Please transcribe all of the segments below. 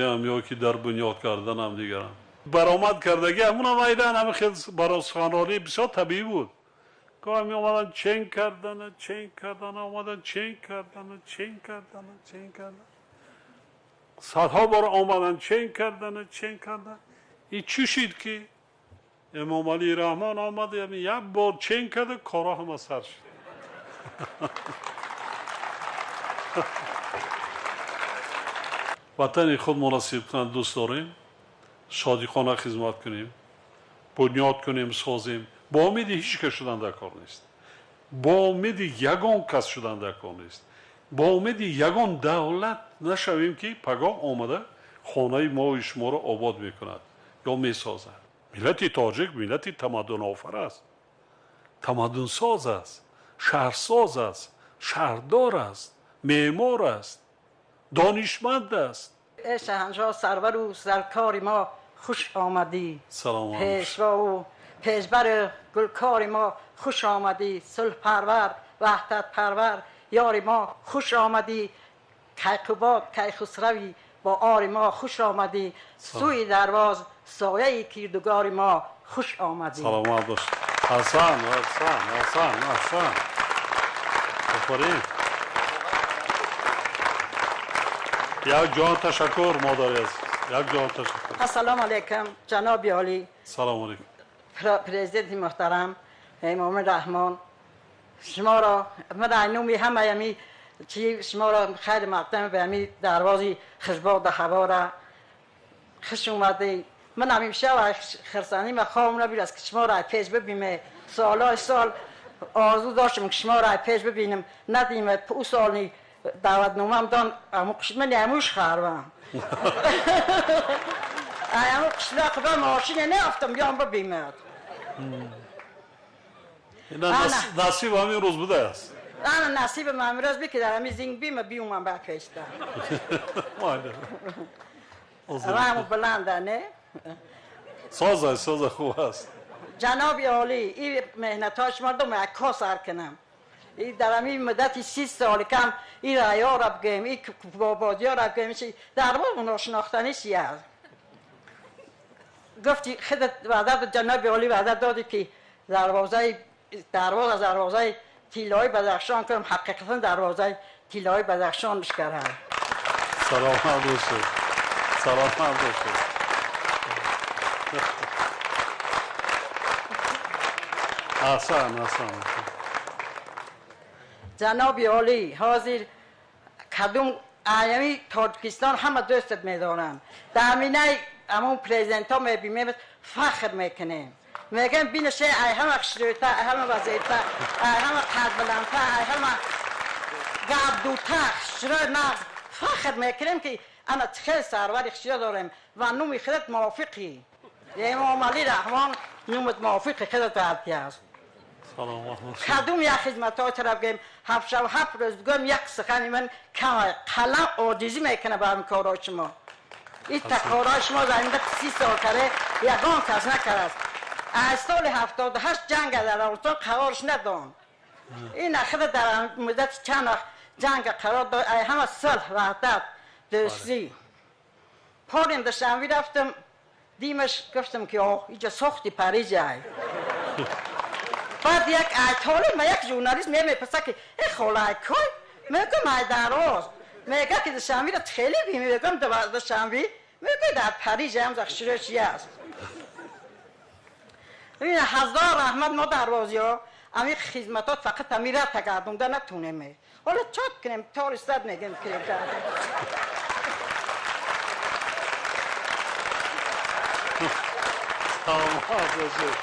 Ё ки дар бунёд карданам дигарам. Баромад кардагӣ ҳамунам айдан ҳами хел баро суханронӣ бисёр табиӣ буд. Гоҳ меомаданд чен кардана, чен кардана, омадан чен кардана, чен кардана, чен кардана. Садҳо бор омадан чен кардана, чен кардана. И чӣ шид ки Эмомалӣ Раҳмон омад, як бор чен карда, корҳо ҳама сар шуд. Ватани худ муносиб дӯст дорем, содиқона хизмат кунем, бунёд кунем, созем. Бо умеди ҳеҷ кас шудан дар кор нест. Бо умеди ягон кас шудан дар кор нест. Бо умеди ягон давлат нашавем ки пагоҳ омада хонаи мои шуморо обод мекунад ё месозад. Миллати тоҷик миллати тамаддунофар аст, тамаддунсоз аст, шаҳрсоз аст, шаҳрдор аст, меъмор аст, донишманд аст. Эй шаҳаншоҳ, сарвару саркори мо, хуш омадӣ. Салом. Пешвову пешбари гулкори мо, хуш омадӣ. Сулҳпарвар, ваҳдатпарвар, ёри мо, хуш омадӣ. Кайқубод, Кайхусрави бо ори мо, хуш омадӣ. Сӯи дарвоз сояи кирдугори мо, хуш омадӣ. Саломат бош. Ҳасан, ҳасан, ҳасан, ҳасан. Офарин. Як ҷон ташаккур, модари азиз. Як ҷон ташаккур. Ассалому алайкум, ҷаноби олӣ. Салому алайкум. Президенти муҳтарам Эмомалӣ Раҳмон, шуморо ман аз номи ҳамаи ҳами чи шуморо хайр мақдам ба ҳами дарвози хушбоғ ҳавора хуш омадед. Ман ҳамеша хурсандӣ ма хобам набуд аст ки шуморо аз пеш бибинем. Солҳои сол орзу доштам ки шуморо аз пеш бибинем. Надидем. Ӯ соли даъватномаам дон ман амуш харвам. Аму қишлоқ ба мошине неафтам биём бибинад. Насиб ҳамин рӯз будааст. Ана насибам ҳамин рӯз би ки дар ҳамин зинг бима биумам ба пешта. Раҳму баланда не? Соза, соза, хуб аст. Ҷаноби олӣ, ин меҳнатҳои шумо дум як ко сар кунам. И дар ҳамин муддати 30 соли кам ин раёро бигӯем, ин бободиёро бигӯем, чи дарвоз ношинохтанӣ чи аст? Гуфти худат ваъда ҷаноби олӣ ваъда додӣ ки дарвозаи дарвоз аз дарвозаи тиллои Бадахшон кунам, ҳақиқатан дарвозаи тиллои Бадахшон мешкарад. Саломат бошед. Саломат бошед. Аҳсан, аҳсан. Ҷаноби олӣ, ҳозир кадом аями Тоҷикистон ҳама дӯстат медоранд. Дар минаи ҳамон президентҳо мебинем, фахр мекунем. Мегӯем бинаше ай ҳама хушрӯйта, ай ҳама вазирта, ай ҳама қадбаландта, ай ҳама гапдута, хушрӯй нағз. Фахр мекунем ки ана хел сарвари хушрӯ дорем ва номи худат мувофиқӣ. Эмомалӣ Раҳмон номат мувофиқи худат аст. Кадом як хизматҳои тараф гӯем, ҳафт шаб ҳафт рӯз бигӯем, як сухани ман кам, қалам оҷизӣ мекунад ба ҳамин корҳои шумо. Ин корҳои шумо дар ин 30 сол карда ягон кас накардааст. Аз соли 78 ҷанг дар Афғонистон қарорш надон. Ин ахира дар муддати чанд вақт ҷанг қарор дод, ай ҳама сулҳ, ваҳдат, дӯстӣ. Порим Душанбе рафтам, димаш гуфтам ки оҳ, инҷа сохти Париж ай. Баъд як айтоле ма як журналист мепурсад ки э хола ай кой? Мегӯям ай дароз. Мегӯяд ки Душанберо хеле бим, мегӯям Душанбе, мегӯяд дар Париж ҳам захширо чи аст. Бибин ҳазор раҳмат мо дарвозиҳо ҳамин хизматот фақат ҳамин ра тагардонда натунем. Ҳоло чот кунем, тори сад мегӯем ки Саломат бошед.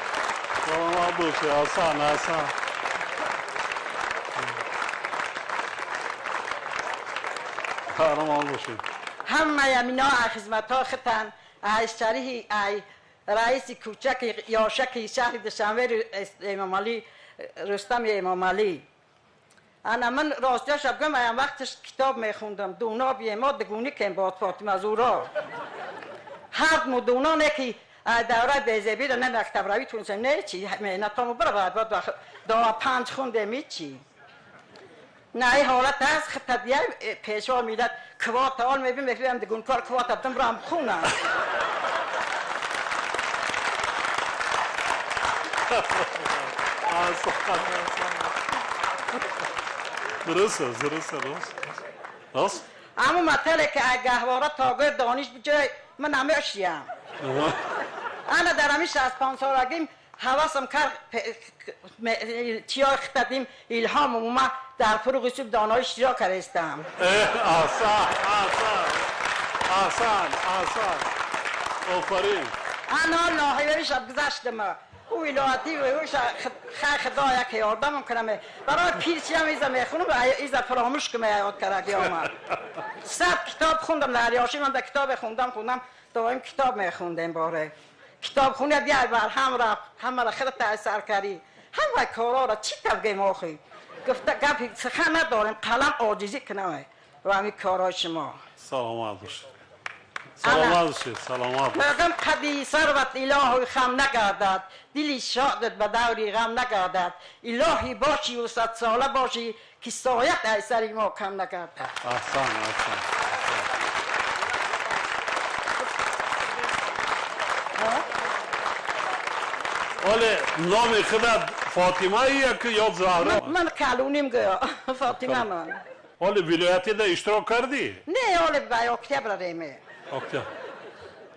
Саломат бошед. Ҳасан, ҳасан. Қаҳрамон бошед. Ҳамаи ҳамино аз хизматҳо хитан, аз шариҳи ай раиси кӯчаки ёшаки шаҳри Душанбе Эмомалӣ Рустами Эмомалӣ. Ана ман ростиашро бигӯям, аям вақташ китоб мехондам. Дуно биемо дугунӣ кем бод Фотима Зуро. Ҳар мудуно не ки давраи безебиро не мактабравӣ тунистем, не чи меҳнатҳомо бара баъд до панҷ хундем ҳичи. На ин ҳолат ҳаст, хитадия пешво миллат квота ол мебин, мефиҳам дигункор квота битам рам хунам. Дуруст аст, дуруст аст, рост. Аммо матале ки ай гаҳвора то гӯр дониш биҷой ман намешиям. Ана дар ҳамин 65 солагим ҳавасам кард чиёи хитадим илҳом омад дар фуруғи субҳ донои иштирок кардастам. Аҳсан, аҳсан, аҳсан, аҳсан, офарин. Ана ноҳияи шаб гузаштам. Ӯ вилоятӣ ва ӯ хай худо як ёрдамам кунам. Барои пир чиям иза мехонам, иза фаромӯш кунам ёд карда омад. 100 китоб хондам дар ёши ман дар китобе хондам, доим китоб мехондем боре. Китобхона диар бар ҳам рафт, ҳамаро худат асар кардӣ. Ҳама корҳоро чӣ тавр гӯем охӣ? Гуфта гапи сухан надорем, қалам оҷизӣ кунам ва ҳамин корҳои шумо. Саломат бошед. Саломат бошед, саломат бошед. Мардум қади сарват илоҳи хам нагардад, дили шодат ба даври ғам нагардад. Илоҳӣ бошӣ ва садсола бошӣ, ки соят аз сари мо кам нагардад. Аҳсан, аҳсан. Оле номи худат Фотима ё ё Заҳро? Ман калоним гӯё Фотима ман. Оле вилоятида иштирок кардӣ? Не, оле ба октябр реме. Октябр.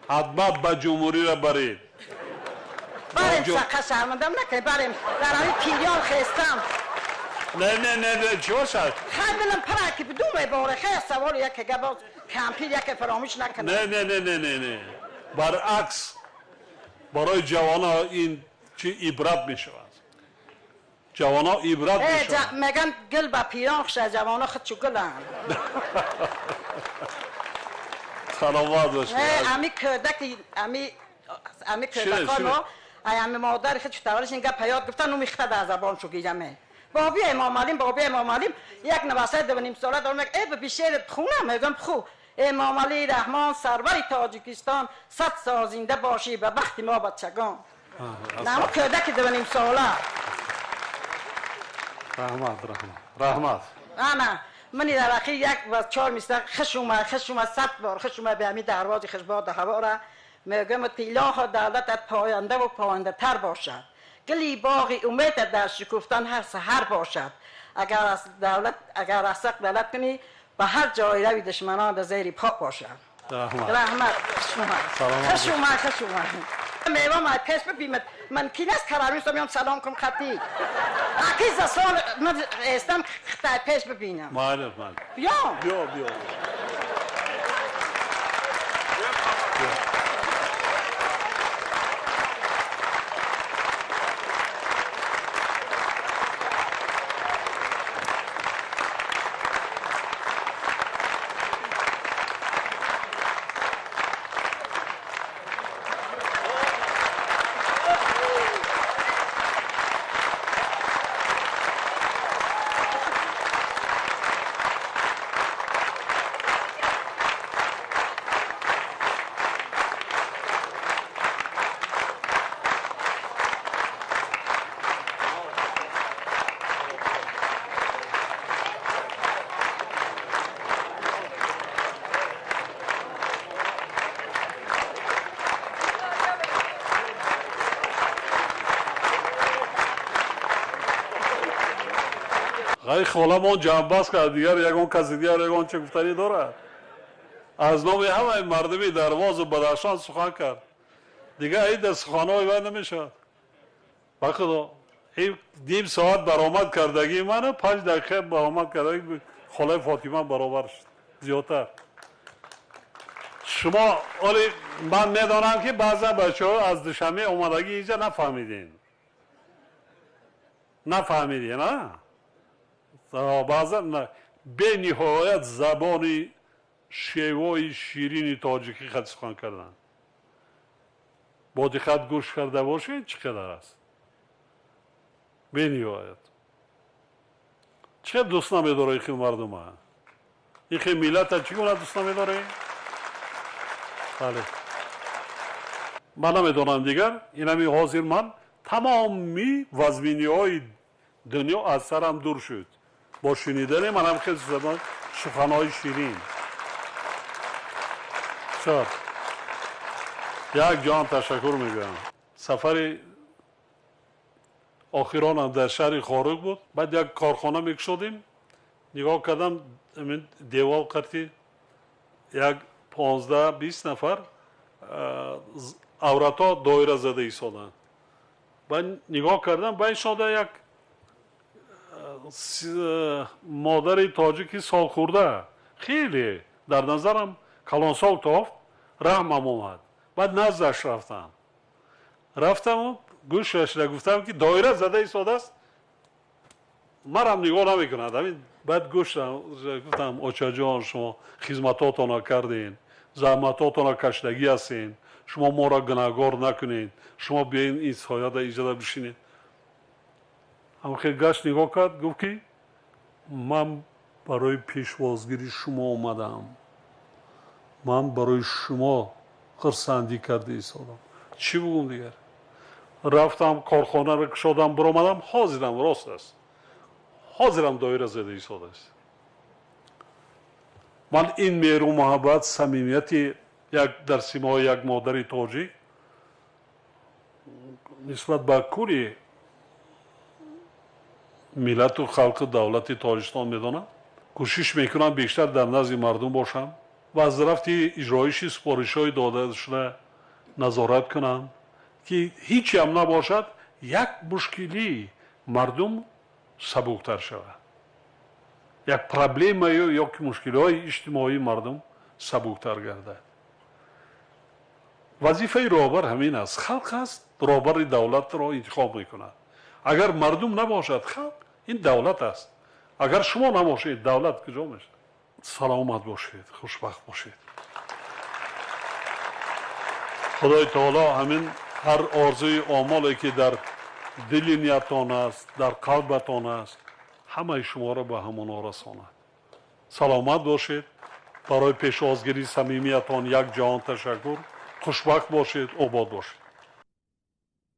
Ҳатман ба ҷумҳуриро баред. Барем, сақа шармандам накунед, барем. Дар ҳамин пирён хестам. Не, не, не, не, чӣ бошад? Хай дилам пара ки бидум меборе, хай савол яке гап боз кампир яке фаромӯш накунад. Не, не, не, не, не, не. Баръакс барои ҷавонҳо ин чӣ ибрат мешавад. Ҷавонҳо ибрат мешаванд. Мегӯянд гул ба пирон хуш аст, ҷавонҳо худчу гуланд. Саломат бошед. Ами кӯдаки ами кӯдакои мо ами модари худчу таваллуд ин гапа ёд гирифтан, номи худат аз забоншу гираме. Боби Эмомалим, боби Эмомалим, як навасаи 2.5 сола дорам, мегӯяд, э бишер хунам, мегӯям ху. Эмомалӣ Раҳмон, сарвари Тоҷикистон, 100 сол зинда бошӣ ба бахти мо бачагон. Намо кӯдаки 2.5 сола. Раҳмат, раҳмат, раҳмат. Ана, мани дар охир 1 ва 4 мисра хуш омад, хуш омад, 100 бор хуш омад ба ҳамин дарвози хушбоду ҳавора. Мегӯям ки илоҳо давлатат поянда ва пояндатар бошад. Гули боғи умедат дар шукуфтан ҳар саҳар бошад. Агар аз давлат, агар аз ҳақ давлат кунӣ, ба ҳар ҷой рави душманон дар зери по бошад. Раҳмат. Хуш омад. Хуш омад, хуш омад. Мева ман пеш бибинад. Ман ки нест карарӯста меом салом кун хати. Аки за сол ман эстам хитай пеш бибинам. Майли, майли. Биё. Биё, биё. Ғайр холамон ҷамъбаст кард, дигар ягон каси дигар ягон чӣ гуфтанӣ дорад? Аз номи ҳамаи мардуми Дарвозу Бадахшон сухан кард. Дигар ин суханҳои вай намешавад. Ба худо ним соат баромад кардагии мана 5 дақиқа баромад кардагии холаи Фотима баробар шуд, зиёдтар. Шумо оли ман медонам ки баъзан бачаҳо аз Душанбе омадагӣ инҷа нафаҳмидин. Нафаҳмидин, а? Баъзан бениҳоят забони шевои ширини тоҷикӣ хат сухан карданд. Бо диққат гӯш карда бошед, чӣ қадар аст. Бениҳоят. Чӣ қадар дӯст намедорад ин хел мардума? Ин хел миллата чӣ гуна дӯст намедоред? Бале. Ман намедонам дигар, инами ҳозир ман тамоми вазминиҳои дунё аз сарам дур шуд. Бо шунидани манам хеле забон суханҳои ширин. Бисёр як ҷон ташаккур мегӯям. Сафари охиронам дар шаҳри Хоруг буд. Баъд як корхона мекушодем. Нигоҳ кардам, девол қарти як 15-20 нафар аврато доира зада истоданд. Баъд нигоҳ кардам, байншода як модари тоҷики солхӯрда, хеле дар назарам калонсол тофт, раҳмам омад. Баъд наздаш рафтам. Рафтаму гӯшашра гуфтам, ки доира зада истодааст, марам нигоҳ намекунад. Ҳамин баъд гӯшам гуфтам: очаҷон, шумо хизматотонро кардем, заҳматотонро кашидагӣ ҳастем, шумо моро гунаҳгор накунед, шумо биёед ин сояда иҷода бишинед. Ҳамхел гашт, нигоҳ кард, гуфт, ки ман барои пешвозгири шумо омадам, ман барои шумо хурсандӣ карда истодам. Чӣ бугум дигар? Рафтам, корхонаро кушодам, биромадам, ҳозирам рост аст, ҳозирам доира зада истодааст. Ман ин меҳру муҳаббат, самимияти як дар симои як модари тоҷик нисбат ба кулли миллату халқу давлати Тоҷикистон медонам. Кӯшиш мекунам бештар дар назди мардум бошам ва аз рафти иҷроиши супоришҳои додашуда назорат кунам, ки ҳичам набошад, як мушкилии мардум сабуктар шавад, як проблемаю ё ки мушкилиҳои иҷтимоии мардум сабуктар гардад. Вазифаи роҳбар ҳамин аст. Халқ аст роҳбари давлатро интихоб мекунад. Агар мардум набошад, халқ ин давлат аст. Агар шумо набошед, давлат куҷо мешавад? Саломат бошед, хушбахт бошед. Худои таоло ҳамин ҳар орзуи омоле, ки дар дили ниятон аст, дар қалбатон аст, ҳамаи шуморо ба ҳамонҳо расонад. Саломат бошед. Барои пешвозгирии самимиятон як ҷаҳон ташаккур. Хушбахт бошед, обод бошед.